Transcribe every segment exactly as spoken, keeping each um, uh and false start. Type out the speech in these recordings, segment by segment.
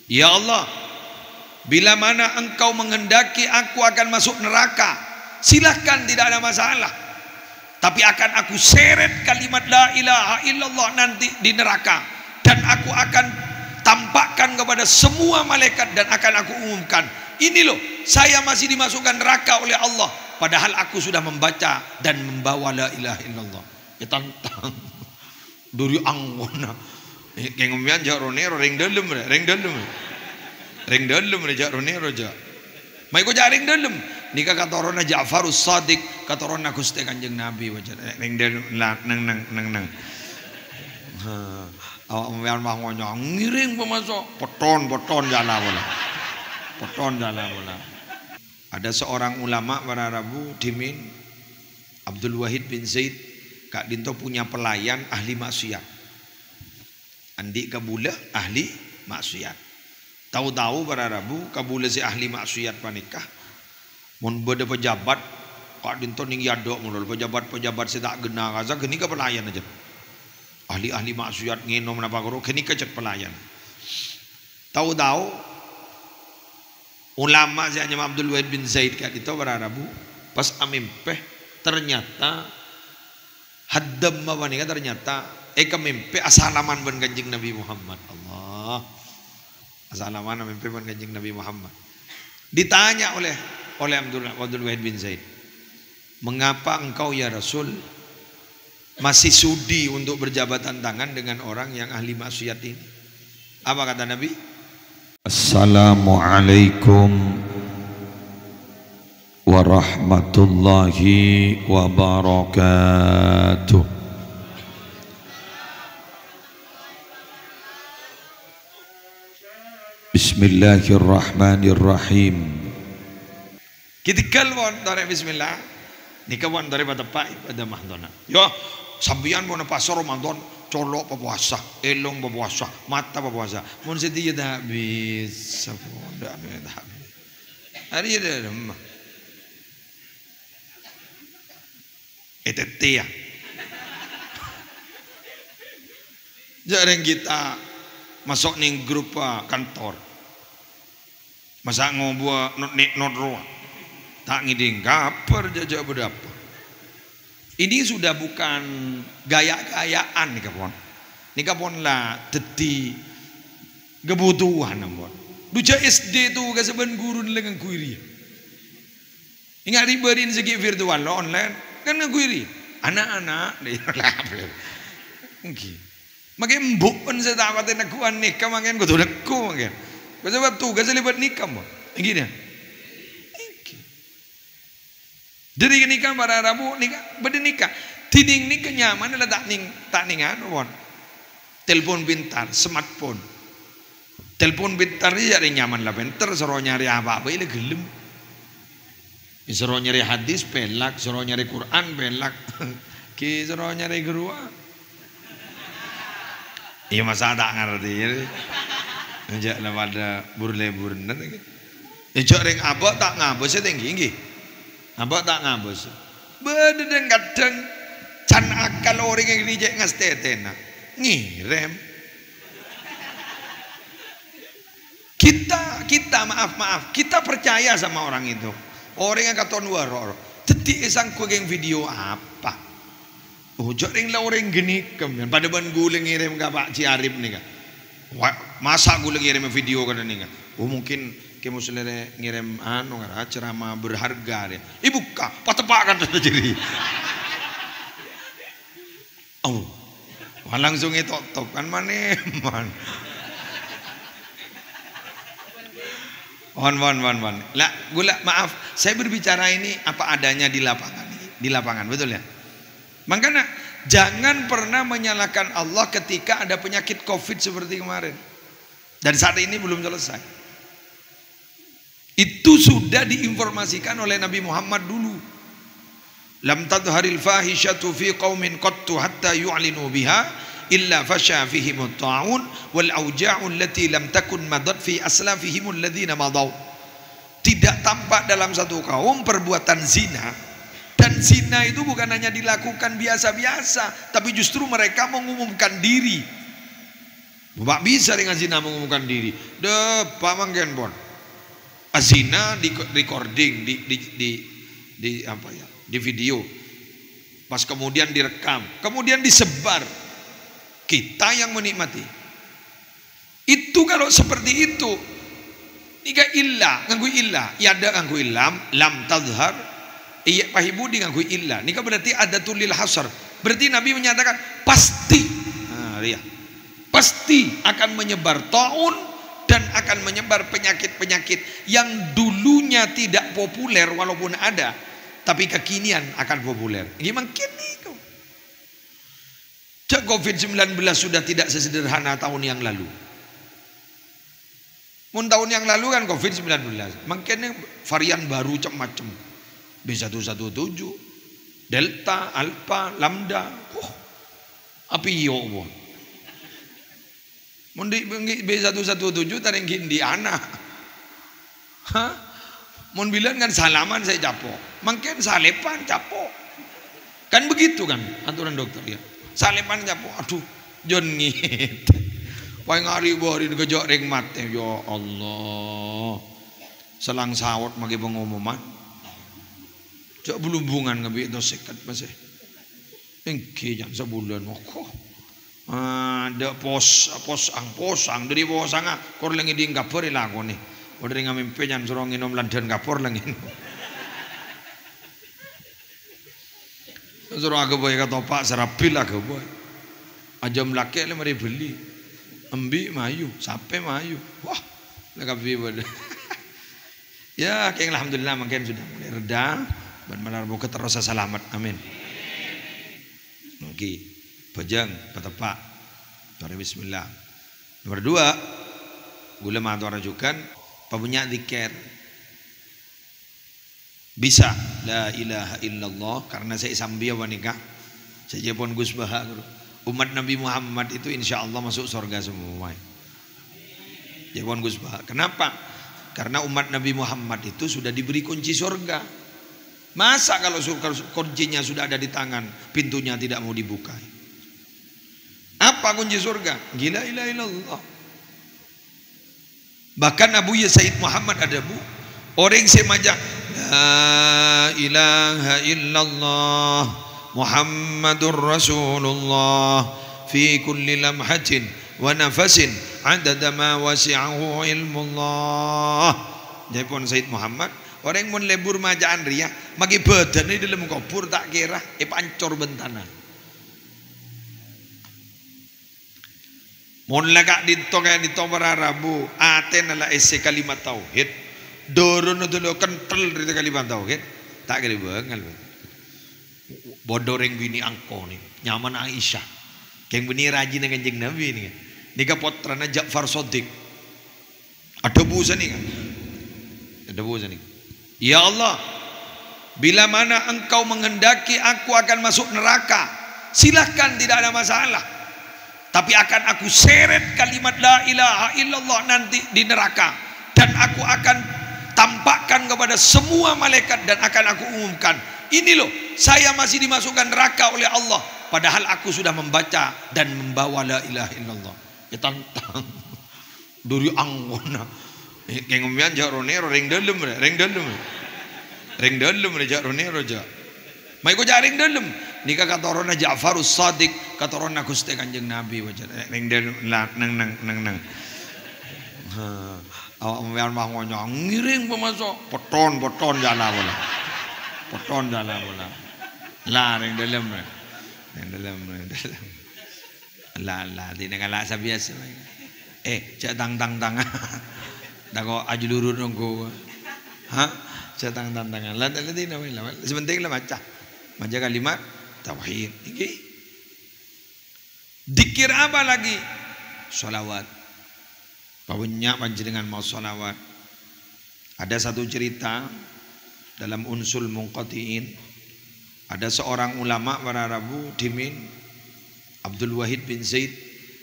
"Ya Allah, bila mana Engkau menghendaki aku akan masuk neraka, silahkan, tidak ada masalah. Tapi akan aku seret kalimat la ilaha illallah nanti di neraka. Dan aku akan tampakkan kepada semua malaikat dan akan aku umumkan, 'Ini loh, saya masih dimasukkan neraka oleh Allah, padahal aku sudah membaca dan membawa la ilaha illallah.'" Ètantang. Duri angona. Eh, kèng sampèyan jhâ' ro-nèro, rèng dâlem rè, rèng dâlem rè. Rèng dâlem rè, jhâ' ro-nèro, jhâ'. Ma' èko jhâ' rèng dâlem. Nèka katoronna Ja'farus Shadiq, katoronna Ghustè Kanjeng Nabi, bâjâ. Rèng dâlem, la, neng, neng, neng, neng. Ha, awak sampèyan mah ngonyong, ngèrèng pamaso'. Pètton, pètton, jhâ' la pola. Pètton, jhâ' la pola. Ada seorang ulama para rabu dhimèn, Abdul Wahid bin Zaid, ka'dinto punya pelayan ahli maksiat. Andi' kabulâ ahli maksiat. Tao-tao para rabu, kabulâ sè ahli maksiat panèka, mon bâdâ pejabat, ka'dinto nèng è adâ' malolo, pejabat-pejabat sè ta' ghenna kasa, ghânèka pelayan ajâ. Ahli-ahli maksiat ngènom napa karo, ghânèka cè' pelayan. Tao-tao, ulama sè anyama Abdul Wahid bin Zaid ka'dinto para rabu, pas amèmpè, ternyata haddamma panèka ternyata èkamèmpè asalaman bân Kanjeng Nabi Muhammad. Allah. Asalaman amèmpè bân Kanjeng Nabi Muhammad. Ditanya oleh, oleh Abdul, Abdul Wahid bin Zaid, "Mengapa engkau, ya Rasul, masih sudi untuk berjabatan tangan dengan orang yang ahli maksiat ini?" Apa kata Nabi? "Assalamualaikum warahmatullahi wabarakatuh." Bismillahirrahmanirrahim. Ghi tèghâl pon torè bismillah. Nèka pon torè pateppa' ibadah mantona. Yo, sampèyan pon pas Ramadan, colo' papowasa, èlong papowasa, mata papowasa. Mon sè dhiyâ ta' bisa, pon ta' bisa. Arèya dâ' remma. Ètètè, ya. Jhâ' rèng ghita maso' nèng grup, ah, kantor. Masa' ngobuwâ not-nè'not rowa. Ta' ngèdhing kabhâr jhâ'-jhâ' bâdâ apa. Ini sudah bukan gaya-gayaan nèka, pon. Nèka pon la dhâddhi kebutuhan, ampon. Dhu jhâ' S D togassa bân ghuruna la ngangghuy rèya. Enga' ribârin sè ghi' virtual, lo, online, kan ngangghuy rèya. Ana'-ana', èngghi. Makè embu'en sè ta' patè negghuwân nèka mangkèn kodhu negghu mangkèn. Kok sabâb tugas lèbât nèka, mon. Èngghi, ya? Èngghi. Dhâri ghânèka para rabu nèka, bâdâ nèka. Dhinèng nèka nyamana la ta' nèng, ta' nèng anu, mon. Telpon pintar, smartphone. Telpon pintar rèya rèng nyaman la pènter, soro nyarè apa-apa la ghellem. Soro nyarè hadis, pèlak, soro nyarè Quran, pèlak. Ghi soro nyarè ghâruwa. Iyâ, masa' ta' ngartè, ya. Jhâ' la padâ bur-lebur, bener, ghi. Jhâ' rèng abâ' ta' ngabâs, èngghi, èngghi. Abâ' ta' ngabâs. Bâdâ dhâng-kadhâng can akal orèng èngghi cè' ngastètèna. Ngèrèm. Kita, kita, maaf, maaf, kita percaya sama orang itu. Orèngnga katon wâro'-ro'. Dhâddhi èsangghu kèng video apa? Oh, jhâ' rèng la orèng ghânèka, padâ bân ghulâ ngèrèm ka Pak Ji Arif nèka. Wah, masa' ghulâ ngèrèm video kadhâng nèka? Oh, mungkin Kè Muslèh rè ngèrèm anu, ngara ceramah berharga rè. Èbukka', pateppa' kan jârèya. Oh. Wah, langsung ètotop kan, maneman. Wan, wan, wan, wan. La, ghulâ, maaf, saya berbicara ini apa adanya di lapangan, di lapangan, betul ya? Makanya, jangan pernah menyalahkan Allah ketika ada penyakit covid seperti kemarin. Dan saat ini belum selesai. Itu sudah diinformasikan oleh Nabi Muhammad dulu. "Lam tadharil fahishatu fi qaumin qattu hatta yu'linu biha illa fasha fihimut ta'un wal auja'u allati lam takun madat fi aslafihimul ladzina madaw." Tidak tampak dalam satu kaum perbuatan zina, dan zina itu bukan hanya dilakukan biasa-biasa, tapi justru mereka mengumumkan diri. Apa bisa rèng azina mengumumkan diri? Dâpa' mangkèn pon. Azina di recording, di, di, di, di apa ya? Di video. Pas kemudian direkam, kemudian disebar. Kita yang menikmati. Itu kalau seperti itu, nèka illa, ngangghuy illa. Iyâ, ada ngangghuy lam, lam tazhar. Iyâ, pahibudi ngangghuy illa. Nèka berarti adatul lil hasr. Berarti Nabi menyatakan pasti. Nah, iya. Pasti akan menyebar taun dan akan menyebar penyakit-penyakit yang dulunya tidak populer walaupun ada, tapi kekinian akan populer. Ini mungkin niku. Cek covid sembilan belas sudah tidak sesederhana tahun yang lalu. Mon tahun yang lalu kan covid sembilan belas, mangkèn varian baru cem-macem. B satu satu tujuh, Delta, Alpha, Lambda. Wah, apa iyâ, wah. Mon di, B satu satu tujuh tarèng ghi' Indiana. Hah? Mon bilân kan salaman sè capo'. Mangkèn salèpan capo'. Kan begitu kan aturan dokter ya. Salèpan capo'. Aduh, jon ngèdhing. Paèng ari-bâri' kejjhâ' rèng matè. Ya Allah. Selang saot maghi pengumuman. Jhâ' blumbungan ngabi' to sèket masè. Èngghi, jhân sabulân, moko. Ah, dâ' pos-, posang, posang, dâri posanga, kor la ngèdhing kabhâr èlakonè. Padâ rèng amèmpè, jhân soro ngènom landhân kabhâr la ngènom. Soro aghâbây katopa', sarabil aghâbây. Ajâm lakè' la marè bellî. Embi' mayu, sapè mayu. Wah, la kabbhi padâ. Ya, kèng alhamdulillah mangkèn sudah mulai reda. Bân malar moghâ terros salamet. Amin. Ngghi, bhâjâng, pateppa'. Mari bismillah. Nomor dua, ghulâ mator ajugan, pabânnya' dzikir. Bisa, la ilaha illallah, karena sè èsambiyâ panèka. Sajâ pon Gus Baha, umat Nabi Muhammad itu insya Allah masuk surga semua. Jâ' pon Gus Baha. Kenapa? Karena umat Nabi Muhammad itu sudah diberi kunci surga. Masa kalau surga, kuncinya sudah ada di tangan, pintunya tidak mau dibuka? Apa kunci surga? La ilaha illallah. Bahkan Abuya Sayyid Muhammad adhâbu, orèng sè maca, "La ilaha illallah Muhammadur Rasulullah fi kulli lamhatin wa nafasin adada ma wasi'ahu ilmullah." Jâ' pon Sayyid Muhammad, orèng mon lebur maca'an rèya, maghi bâdânna è dâlem kobhur ta' kèra èpancor bân tana. Mon la ka'dinto, ka'dinto para rabu, atèna la èssè kalimat tauhid, dhârâna dâlâ kentel dâri kalimat tauhid, ta' kèra bângal. Bâdâ orèng binè' angkong nè, nyamana Aisyah. Kèng binè' rajina Kanjeng Nabi nè. Nèka pottrana Ja'far Shadiq. Adhâbu sanèka. Adhâbu sanèka. "Ya Allah, bila mana Engkau menghendaki aku akan masuk neraka, silahkan, tidak ada masalah. Tapi akan aku seret kalimat la ilaha illallah nanti di neraka. Dan aku akan tampakkan kepada semua malaikat dan akan aku umumkan, 'Ini loh, saya masih dimasukkan neraka oleh Allah, padahal aku sudah membaca dan membawa la ilaha illallah.'" Ètantang. Dâri angkona. Eh, kèng sampèyan jhâ' ro-nèro, rèng dâlem rè, rèng dâlem rè. Rèng dâlem rè, jhâ' ro-nèro, jhâ'. Maiko jhâ' rèng dâlem. Nèka katoronna Ja'farus Shadiq, katoronna Ghustè Kanjeng Nabi, bâjâ. Rèng dâlem, la, neng, neng, neng, neng. Ha, awak sampèyan mah ngonya, ngèrèng pamaso'. Potton, potton, jhâ' la pola. Potton, jhâ' la pola. La, rèng dâlem rè. Rèng dâlem, rèng dâlem. La, la, dinna ngala' sabiyasa bhâi. Eh, jhâ' tang, tang, tang. Tako' ajulurut ongghu. Ha? Jhâ' tang, tang, tang. La, la, dinna bhâi, la. Sè pentèng la maca. Maca kalimat tauhid. Ngghi. Dzikir apa lagi? Shalawat. Pabânnya' panjhennengngan maos shalawat. Ada satu cerita dalam Unsul Munqati'in, ada seorang ulama para rabu dhimèn, Abdul Wahid bin Zaid,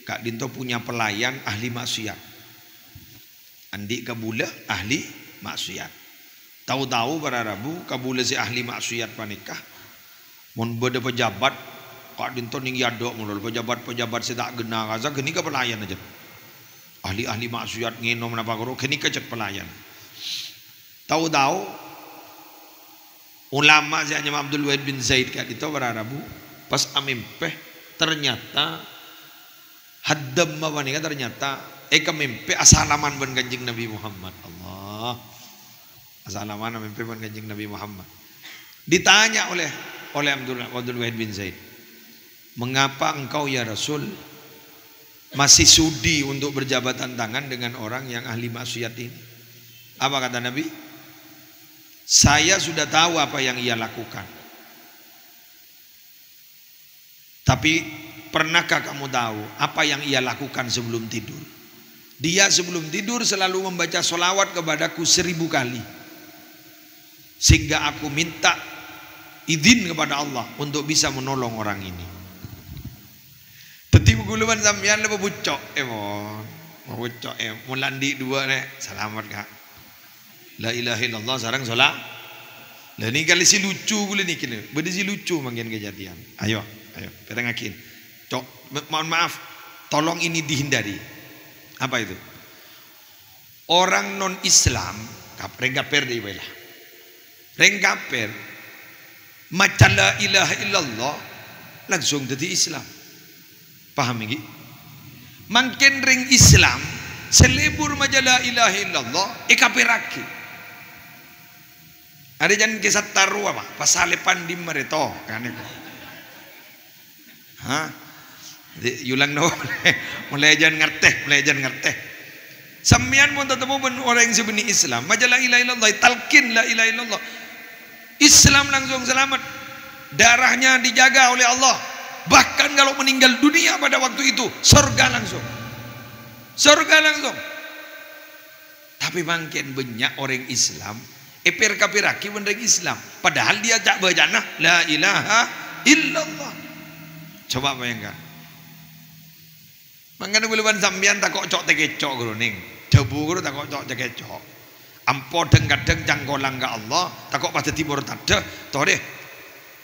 ka'dinto punya pelayan ahli maksiat. Andi' kabulâ ahli maksiat. Tao-tao para rabu kabulâ sè ahli maksiat panèka, mon bâdâ pejabat, ka'dinto nèng è adâ' malolo, pejabat-pejabat sè ta' ghenna kasa ghânèka pelayan ajâ. Ahli-ahli maksiat ngènom napa karo, ghânèka cè' pelayan. Tao-tao, ulama sè anyama Abdul Wahid bin Zaid ka'dinto para rabu, pas amèmpè, ternyata haddam panèka ternyata èkamèmpè asalaman bân Kanjeng Nabi Muhammad. Allah. Asalaman amèmpè bân Kanjeng Nabi Muhammad. Ditanya oleh, oleh Abdul, Abdul Wahid bin Zaid, "Mengapa engkau, ya Rasul, masih sudi untuk berjabatan tangan dengan orang yang ahli maksiat ini?" Apa kata Nabi? "Saya sudah tahu apa yang ia lakukan. Tapi pernahkah kamu tahu apa yang ia lakukan sebelum tidur? Dia sebelum tidur selalu membaca sholawat kepadaku seribu kali. Sehingga aku minta izin kepada Allah untuk bisa menolong orang ini." Dhâddhi, ghulâ bân sampèyan la mabucco', eh, mon. Mabucco', eh, mon la andi' duwâ', rè, salamet, Ka'. La ilaha illallah sareng shola-, la, nèka sè lucu ghulâ nèka, lho. Bâdâ sè lucu mangkèn kadhâddhiyân. Ayo, ayo, pèrengngaghi. Cok, ma-, mohon maaf, tolong ini dihindari. Apa itu? Orang non-Islam, kap-, rèng kafir dhi' bhâi la. Rèng kafir maca la ilaha illallah langsung dhâddhi Islam. Paham ènggi? Mangkèn rèng Islam sè lebur maca la ilaha illallah èkafirraghi. Arè jân kè sattar rowa, Pak, pasal è pandhi marèto, kan, èko. Hah? Di-, yulang no. Mulai jân ngartè, mulai jân ngartè. Sampèyan mon tatemmo bân orèng sè bânnè Islam, maca la ilaha illallah, talqin la ilaha illallah. Islam langsung selamat. Darahnya dijaga oleh Allah. Bahkan kalau meninggal dunia pada waktu itu, surga langsung. Surga langsung. Tapè mangkèn bânnya' orèng Islam èpèr-kapèrraghi bân rèng Islam. Padahal dia ca'-, bâcana la ilaha illallah. Coba bayangkan. Mangkana ghulâ bân sampèyan tako' co'-takeco' ghârunèng. Dhâbu ghâru tako' co'-takeco'. Ampo dhâng-kadhâng cangkolang ka Allah, tako' pas dhâddhi mortadda, torè.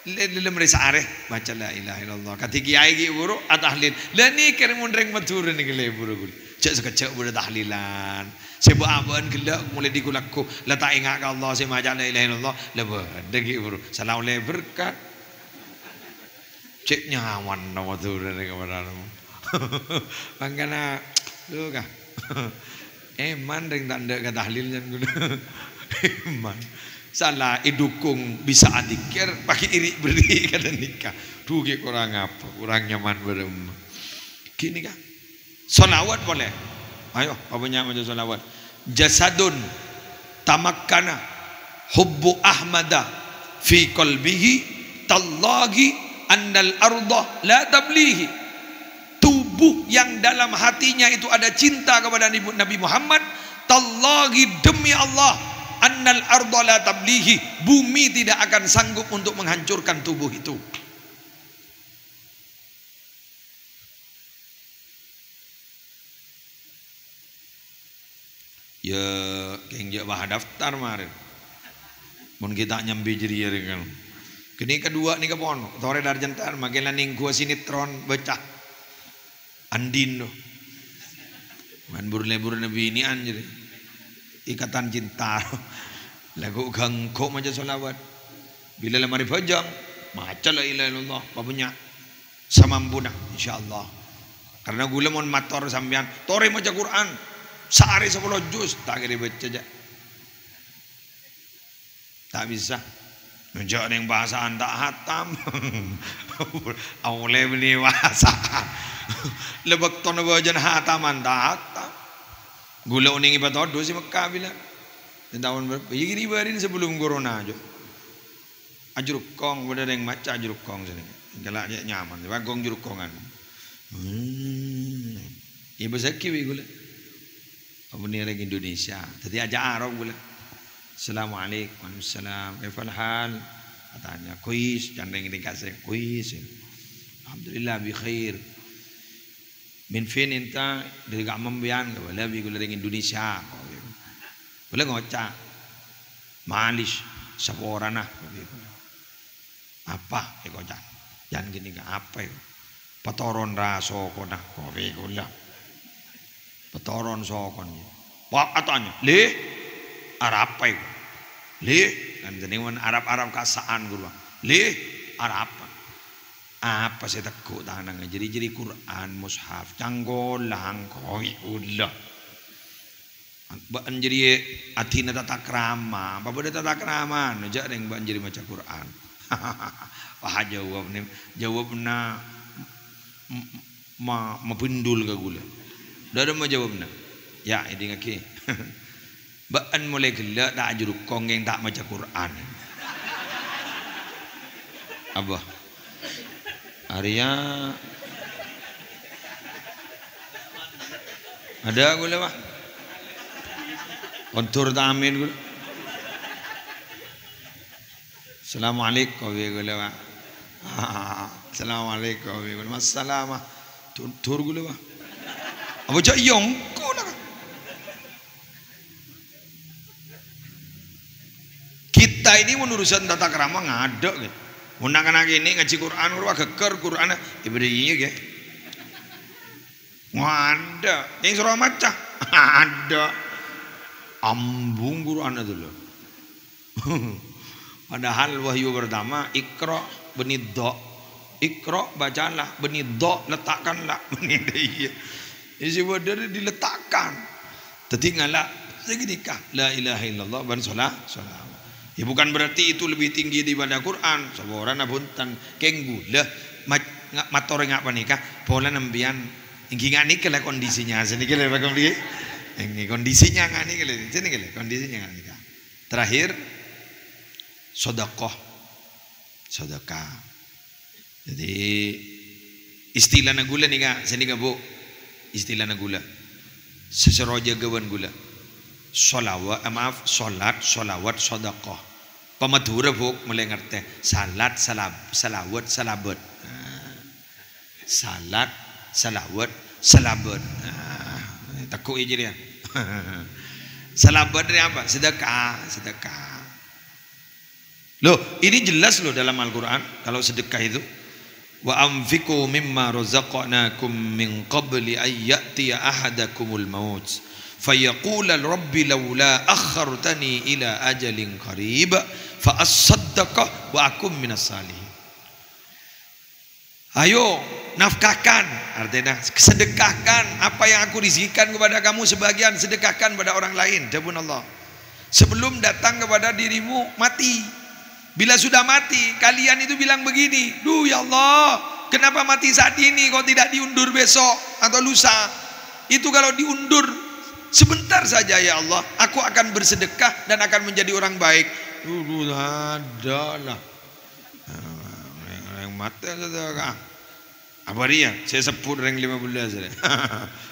Lè-, lèlem rè saarè, maca la ilaha illallah. Kadhi kèyaè ghi' buru atahlil. La nèka rè mon rèng Madhurâ nèka lebur ghulâ. Jhâ' sakejjhâ' buru tahlilan. Sè bâ'-abâ'ân ghellâ' molaè dhi-, ghu-lagghu. La ta' enga' ka Allah sè maca la ilaha illallah. La bâdâ ghi' buru. Sala ollè berkat. Cè' nyamanna Madhurâ nèka padahal. Mangkana, lho, Ka'. Èman rèng ta' endâ' ka tahlil jân ghulâ. Èman. Sala èdukung bisa adzikir, paghi' iri' berri' kadhâng nèka. Dhu, ghi' korang apa? Korang nyaman bârâmma. Ghi' nèka. Shalawat polè. Ayo, apa nyaman maca shalawat? Jasadun tamakkana hubbu Ahmada fi qalbihi, tallahi annal arda la tablihi. Tubuh yang dalam hatinya itu ada cinta kepada Nabi, Nabi Muhammad, tallahi, demi Allah, annal arda la tablihi, bumi tidak akan sanggup untuk menghancurkan tubuh itu. Ya, kèng jhâ' bâ' daftar marèn. Mon ghi' ta' nyambi jârèya rèng kan. Kènè' kaduwâ' nèka pon, torè dâri jhântar, makè la nèngghuwâ sinetron bâca. Andin, do. Man bur-lebur binè'an jârèya. Ikatan Cinta. Lagu ghângko' maca shalawat. Bilâ la marè bhâjâng, maca la ilaha illallah, pabânnya'. Samampuna, insyaallah. Karena ghulâ mon mator sampèyan, "Torè maca Qur'an, saarè sapolo juz," ta' kèra bâca, jâ'. Ta' bisa. Jâ' neng pasa'an ta' hatam. Aulè bânnè pasa'an. La bâktona bâjâna hataman ta' hatam. Ghulâ onèng èpatodus è Mekkah bilâ. È taon ber-, iyâ, ri-, bârin sebelum corona, jâ'. Ajrukkong, bâdâ rèng maca ajrukkong sènè. Gellâ' cè' nyaman, bagong jrukkongan. Hmm. Iyâ, bâsaghi bi' ghulâ. Apa nè rèng Indonesia? Dhâddhi ajâ' Arab ghulâ. "Assalamualaikum." "Waalaikumsalam." "Kaifal hal?" Katanya, "Kuis." Can rèng ringkasè, "Kuis." "Alhamdulillah, bi khair." "Min fin enta?" "Dâri ka'emma sampèyan?" "Kabâlâ bi' ghulâ rèng Indonesia." Ghulâ ngoca', "Malis, saporana." "Apa?" èkoca'. "Can ghânèka apa, èko? Patoron rasokona." Kopi ghulâ. Patoron sokon, ya. Wa-, atanya, "Lè, arapa iku? Lè," kan jeneng mon Arab-Arab kasa'an, ghuru. "Lè, arapa? Apa sè tegghu' tanangnga?" "Jâri-jâri Qur'an, mushaf, cangkolang, koi, ula." "Bâ'en jâriyâ adina tata krama, apa bâdâ tata kramana, jâ' rèng bâ'en jâriyâ maca Qur'an?" Wah, jâwâb nè, jâwâbbhâ m-, ma-, mabindul ka ghulâ. Dhâ-, dhâ-, ma jâwâbbhâ. Ya, èdingngaghi. Bâ'en molaè ghellâ' ta' ajhurukong kèng ta' maca Qur'an. Apa? Arèya. Adâ' ghulâ, Pak. Kondur ta' amin ghulâ. Assalamualaikum, ya, ghulâ, Pak. Assalamualaikum, ya, ghulâ. Masalah, Pak. Tur, tur ghulâ, Pak. Apa jâ' iyâ engko' la, Kak? Kita ini mon urusan tata krama ngadâ', gitu. Mon na'-kana' kènè' ngajhi Qur'an, ghuru aghâggâr Qur'anna, èbârri'â, ghi. Ngadâ'. Kèng soro maca. Adâ'. Ambung Qur'anna dulu. Padahal wahyu pertama, "Iqra'," bânnè "dha'." "Iqra'," bacalah, bânnè "dha'," letakkanlah. Bânnè, iyâ. Isi bener diletakkan. Dhâddhi ngala' saghânèka, la ilaha illallah bân shola-, sholawat. Ya, bukan berarti itu lebih tinggi daripada Quran. Saporana bhunten. Kèng ghulâ ma-, nga-, mator nga' panèka, polana sampèyan ènggi nga' nèka la kondisinya. Sanèka la, Pak, ngghi? Ènggi kondisinya nga' nèka la. Sanèka la, kondisinya nga' nèka. Terakhir, sodakoh. Sedekah. Jadi, istilana ghulâ nèka, sanèka, Bu. Istilana ghulâ. Sè soro jâgâ bân ghulâ. Sholawa-, eh, maaf, sholat, sholawat, sodakoh. Pamadhurâ, Bu, molaè ngartè. Salat, salab-, salawat, salabât. Nah. Salat, salawat, salabât. Nah, tegghu' jârèya. Salabât ini apa? Sedekah, sedekah. Loh, ini jelas loh dalam Al-Quran, kalau sedekah itu. "Wa anfiqu mimma razaqnakum min qabli an ya'tiya ahadakumul maut. Fayaqula rabbi laula akhartani ila ajalin qarib. Fa assaddaqa wa akum minas salihin." Ayo, nafkahkan, artinya sedekahkan apa yang aku rizkikan kepada kamu sebagian, sedekahkan pada orang lain, dhâbuna Allah. Sebelum datang kepada dirimu mati. Bila sudah mati, kalian itu bilang begini, "Duh, ya Allah, kenapa mati saat ini, kok tidak diundur besok atau lusa? Itu kalau diundur sebentar saja, ya Allah, aku akan bersedekah dan akan menjadi orang baik." Duh, duh, ada lah. Rèng, rèng matè sedekah. Apa rèya? Sè sebbhut rèng lèma bellâs rè.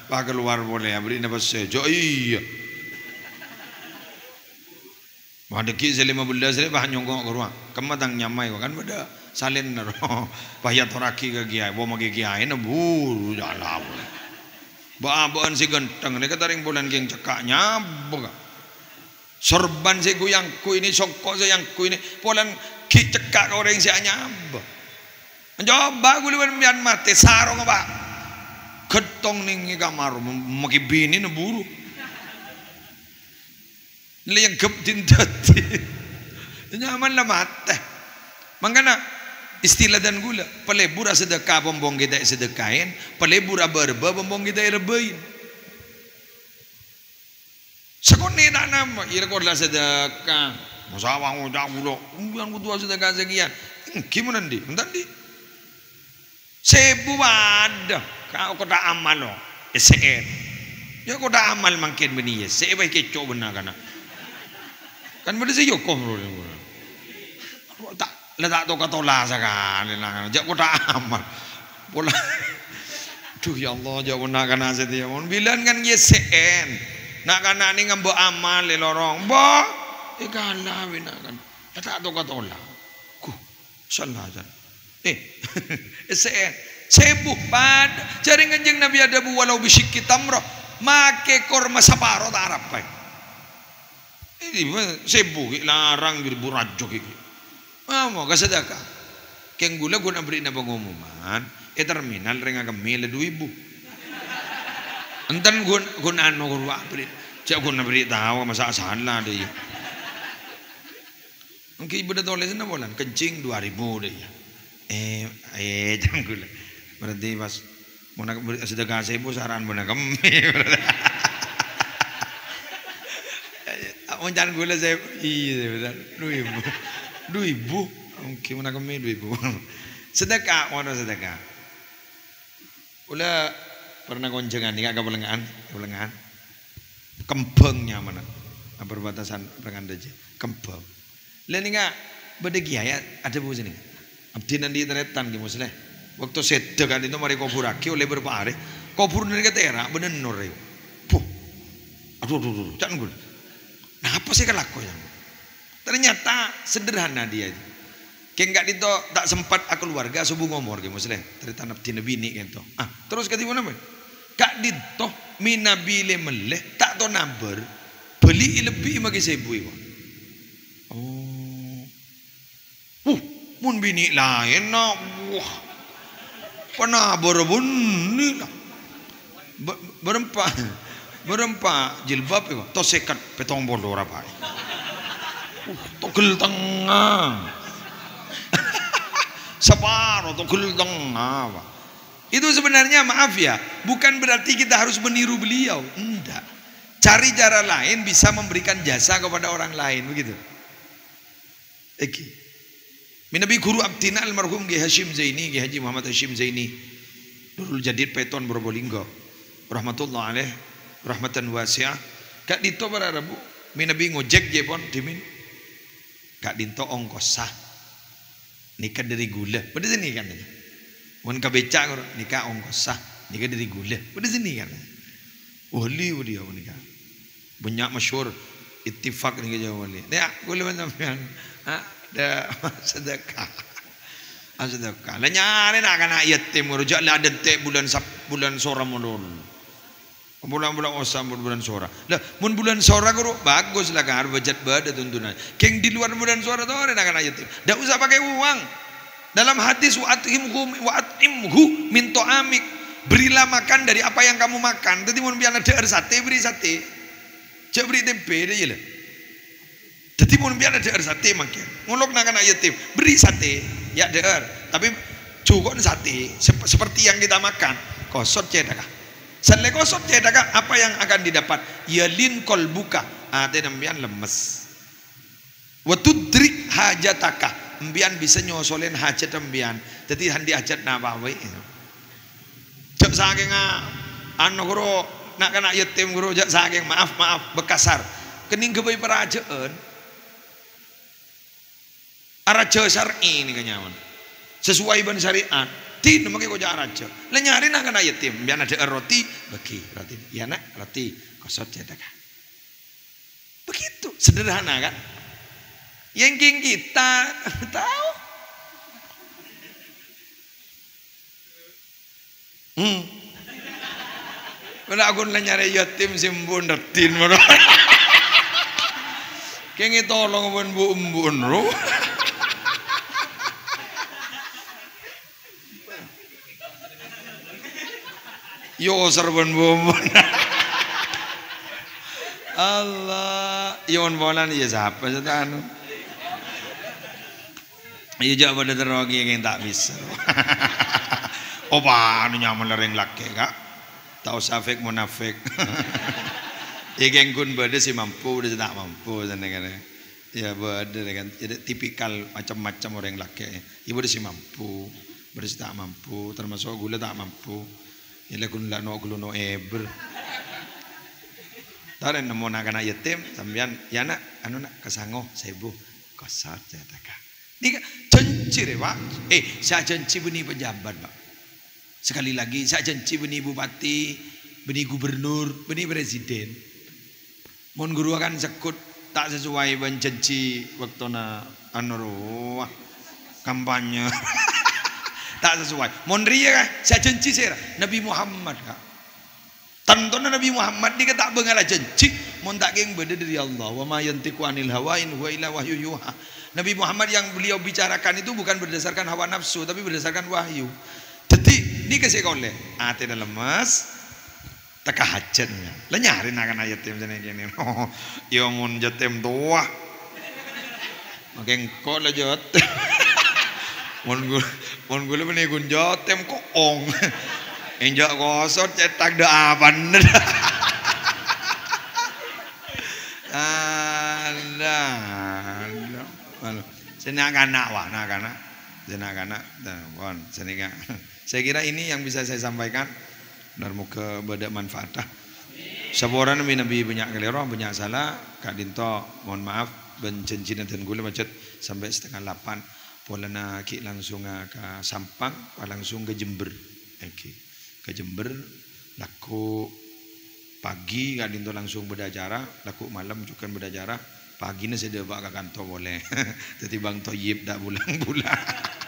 Pas kalowar polè, abârri'na pèssè. Jâ' iyâ. Madâggi' sè lèma bellâs rè, pas nyongko' ka rowa. Kemma tang nyamaè, kan bâdâ salènna ro. Pas èyatorraghi ka kiyaè, apa makè kiyaèna buru jâ' la polè. Bâ'-abâ'ân sè ghântheng nèka tarèng polana kèng cekka' nyabâ, Ka'. Sorban sè ghu-, èyangghuy nè, songko' sè èyangghuy nè, polana ghi' cekka' ka orèng sè anyabâ. Coba ghulâ bân sampèyan matè, sarongnga, Pak. Ghântong nèng è kamar, m-, makè binèna buru. Lèyènggep din dhâddhi. Nyaman la matè. Mangkana, istilah dân ghulâ, palebur asedekah apa empong ghi' ta' èsedekahè, palebur abâ-rebbhâ apa empong ghi' ta' èrebbhâi. Sakonè' ta' nampa, iyâ, la kodhu sedekah. Masa' ngoca' ghulâ, "Sampèyan kodhu sedekah sakèyan." Ènggi mon andi', mon ta' andi'. Sèbu padâ, ka-, kottha' amal, lo. Èssè'è. Yâ, kottha' amal mangkèn bânnè, yâ. Sè èbâ kèco' bân na'-kana'. Kan bâdâ sè èyoko, bro. Ta-, La ta' to-, katola sakalè, na'-kana'. Jâ' kottha' amal. Pola. Duh, ya Allah, jâ' mon na'-kana' satèya. Mon bilân kan èssè'è. Na'-kana' nè ngambâ' amal è lorong. Mbok, èkala bi' na'-kana'. La ta' to-, katola. Guh, salah, salah. Eh, èssè'è. Sèbu, pad-, jârèng Kanjeng Nabi adhâbu, "Walau bisyiqqi tamrah." Makè korma saparo ta' arapaè. Ini sèbu ghi' larang, ghi' burajjhâ ghi'. Mamo ka sedekah. Kèng ghulâ ghun abârri'na pangomoman, è terminal rèng akemmè la du èbu. Enten ghun, ghun anu, ghun wa-, beri-, cè' ghun beri tao, masa' sala dâ' iyâ. Èngghi bâdâ tolèsanna polana, kencing dua ribu dâ' iyâ. Eh, eh, can ghulâ. Berarti pas mon ak-, beri sedekah sèbu saran bân kemmè. Mon can ghulâ sè, iyâ, bener. Dua ribu. Dua ribu. Èngghi mon kemmè dua ribu. Sedekah, ngono sedekah. Kaulâ pernah konjhângan nèka ka Pèlèngan, ka Pèlèngan. Kembhâng nyamana. Nah, perbatasan Pèlèngan Rajâ. Kembhâng. Lah nèka bâdâ kèyaè adhâbu sènèng. Abdhina andi' tarètan, Kè Musleh. Bâkto sèdhâ ka'dinto marè kobhurraghi ollè bârâmpa arè. Kobhur nèka tèra' bân nor, yâ. Puh. Adhu, adhu, adhu, adhu. Can ghulâ. Napa sè èkalako, yâ? Ternyata sederhana dia itu. Kèng ka'dinto ta' sempat akaluwarga sobung omor, Kè Musleh. Tarètan abdhina binè' ka'dinto. Ah, terros kadhi ponapa? Ka'dinto mènabi lè-mellè, ta' tao nabâr. Bâli èlebbi'i makè sèbu, Pak. Oh. Uh, mon binè' laènna, wah. Panabârra bânnè la. Bâ-, bârâmpa, bârâmpa jilbab, yâ, to sèket, pèttong polo rapaè. Uh, togel tengnga. Saparo togel tengnga, Pak. Itu sebenarnya, maaf ya, bukan berarti kita harus meniru beliau. Enggak. Cari cara lain bisa memberikan jasa kepada orang lain, begitu. Èngghi. Mènabi ghuru abdhina almarhum Kè Hasyim Zaini, Kè Haji Muhammad Hasyim Zaini, Nurul Jadid Pèton Probolinggo, rahmatullah alaih, rahmatan wasi'ah. Ka'dinto para rabu, mènabi ngojek jhâpon dhimèn. Ka'dinto ongkossa. Nèka dâri ghulâ. Padâ sè nèka nèka. Mon ka beca' kor, nèka ongkossa. Nèka dâri ghulâ. Padâ sè nèka nèka. Wali, wali apa nèka? Bânnya' masyhur ittifak nèka jâ wali. Nèka, ghulâ bân sampèyan. Ha, dâ', sedekah. Ah, sedekah. Lah nyarè na'-kana' yatim, ghuru, jhâ' la adântè' bulân Sab-, bulân Sora molol. Pola-pola osa mon bulân Sora. Lah, mon bulân Sora, ghuru, bagus la, Kang, arep bâjât bâdâ tuntunan. Kèng di luar bulân Sora torè na'-kana' yatim. Ndak usah pakai uang. Dalam hadis, "Wa at'imhu, wa at'imhu min ta'amik." Berilah makan dari apa yang kamu makan. Dhâddhi mon piyan adhâ'âr satè, beri satè. Jhâ' beri tempe, dâ' iyâ la. Dhâddhi, mon piyan adhâ'âr satè mangkèn, ngolok na'-kana' yatim, beri satè, yâ adhâ'âr. Tapè jhuko'na satè, sep-, seperti yang kita makan, kosot cèthagghâ. Sallè kosot cèthagghâ, apa yang akan didapat? Yalin qalbuka, atèna sampèyan lemmes. Wa tudrik hajataka, sampèyan bisa nyosolèn hajat sampèyan. Dhâddhi, andi' hajat napa bhâi. Jhâ' sakènga, anu, ghuru, na'-kana' yatim, ghuru, jhâ' sakèng, maaf, maaf, bâ' kasar. Kennèng ghâbây parajâ'ân. Arajâ syar'i nèka nyamana. Sesuai bân syariat. Dina mangkè koca' arajâ. La nyarè na'-kana' yatim, sampèyan adhâ'âr roti, bâgi roti. Iyâ, Na', roti. Kosot cèthagghâ. Begitu, sederhana, kan? Yang king kita tahu. Hmm. Wala aku la nyarè yatim sè embu' nerdin, mono. Kèngèng tolong bân bu-, embu' ro. Yo, serban bombon. Allah, yo, mon polan, ya, sapa sè ta' anu? Ya, jhâ' padâ terro kèya kèng ta' bisa. Opa, anu nyaman la rèng lakè', Ka'. Ta' osa fake munafik. Ya, kèng ghun bâdâ sè mampu, bâdâ sè ta' mampu, sanèngana. Ya, bâdâ, kan. Jadi, tipikal macem-macem orèng lakè'. Ya, bâdâ sè mampu, bâdâ sè ta' mampu, termasuk ghulâ ta' mampu. Iyâ la ghun la no-, ghulâ no eber. Tarè nemmo na'-kana' yatim, sampèyan, "Ya, Na', anu, Na', kasango, saèbu." Kosot, ya, ta, Ka'. Nèka jhânjhi rè, Pak. Eh, sè ajhânjhi bânnè pejabat, Pak. Sekali lagi, sè ajhânjhi bânnè bupati, bânnè gubernur, bânnè presiden. Mon ghâruwa kan segghut ta' sesuai bân jhânjhi bâktona anu rowa, kampanye. Ta' sesuai. Mon rèya, sè ajhânjhi sèra? Nabi Muhammad, Ka'. Tantona Nabi Muhammad nèka ta' bângalla jhânjhi mon ta' kèng bâdâ dâri Allah. "Wa ma yantiqu 'anil hawa in huwa illa wahyu yuha." Nabi Muhammad yang beliau bicarakan itu bukan berdasarkan hawa nafsu, tapi berdasarkan wahyu. Dhâddhi, nèka sè kaulâ, atèna lemmes, Teka hajat, ya. Lah nyarè na'-kana' yatim sènè' kènè'. Ya mon yatim towa. Mangkèn engko' la yatim. Mon gu-, mon ghulâ bânnè ghun yatim ko'ong. Enjâ' kosot cètak dâ' apana. Ada, ada. Anu, sè na'-kana', wah, na'-kana'. Sè na'-kana', nah, pon, sènè' ka. Saya kira ini yang bisa saya sampaikan. Benar, moga bâdâ manfaatnya. Saporana mènabi bânnya' kalèro, bânnya' sala, ka'dinto mohon maaf, bân janjina dân ghulâ macet sampai setengah delapan. Polana ghi' langsunga ka Sampang, pas langsung ka Jember. Oke. Ka Jember, lagghu' pagi ka'dinto langsung bâdâ acara, lagghu' malem jhughân bâdâ acara. Pagina sè dâpa' ka kanto polè. Dhâddhi Bang Thoyib ta' pulang-pulang.